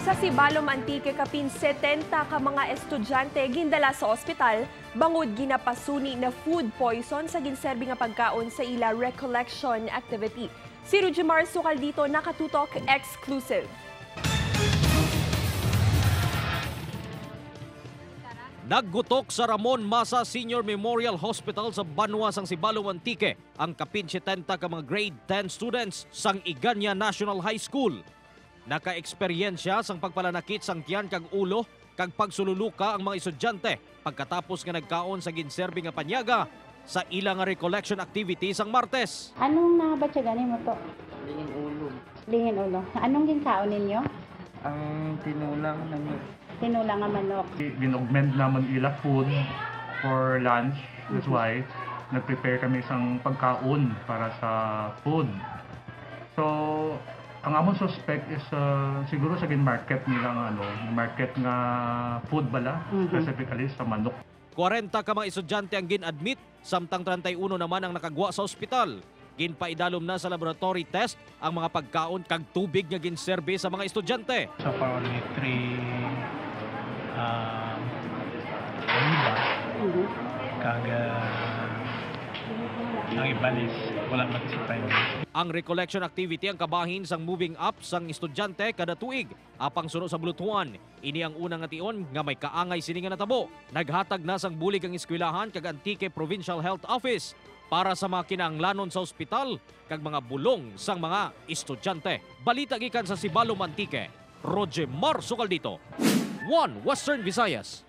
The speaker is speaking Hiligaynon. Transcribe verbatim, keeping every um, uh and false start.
Sa Sibalom, Antique, kapin setenta ka mga estudyante gindala sa ospital bangod ginapasuni na food poison sa ginserbi nga pagkaon sa ila recollection activity. Si Rujimar Sukaldito, Nakatutok Exclusive. Naggutok sa Ramon Masa Senior Memorial Hospital sa banwa sang Sibalom, Antique ang kapin setenta ka mga grade ten students sang Iganya National High School. Nakaeksperyensya sang pagpalanakit sang tiyan kag ulo kag pagsululuka ang mga estudyante pagkatapos nga nagkaon sa ginserbi nga panyaga sa ila nga recollection activity sang Martes. Anong nabatyagan nimo to? Lingin ulo. Lingin ulo. Anong ginkaon ninyo? Ang tinulang namin. Tinulang nga manok. Gin-augment naman ila food for lunch. That's why nag-prepare kami isang pagkaon para sa food. So, ang among suspect is uh, siguro sa gin-market nila nga ano, market nga food bala, Mhm. specifically sa manok. Kwarenta ka mga estudyante ang gin-admit, samtang treinta y uno naman ang nakagwa sa ospital. Ginpaidalom na sa laboratory test ang mga pagkaon kag tubig nga ginserbi sa mga estudyante. So far, only three uh, amoeba. Kag uh, ang iban is wala man sa findings. Ang recollection activity ang kabahin sang moving up sang estudyante kada tuig. Apang suno sa bulutuan, ini ang una nga tion nga may kaangay sini nga natabo. Naghatag na sang bulig ang eskwelahan kag Antique Provincial Health Office para sa mga kinahanglanon sa ospital kag mga bulong sang mga estudyante. Balita gikan sa Sibalom, Antique, Roger Mar Sukaldito, One Western Visayas.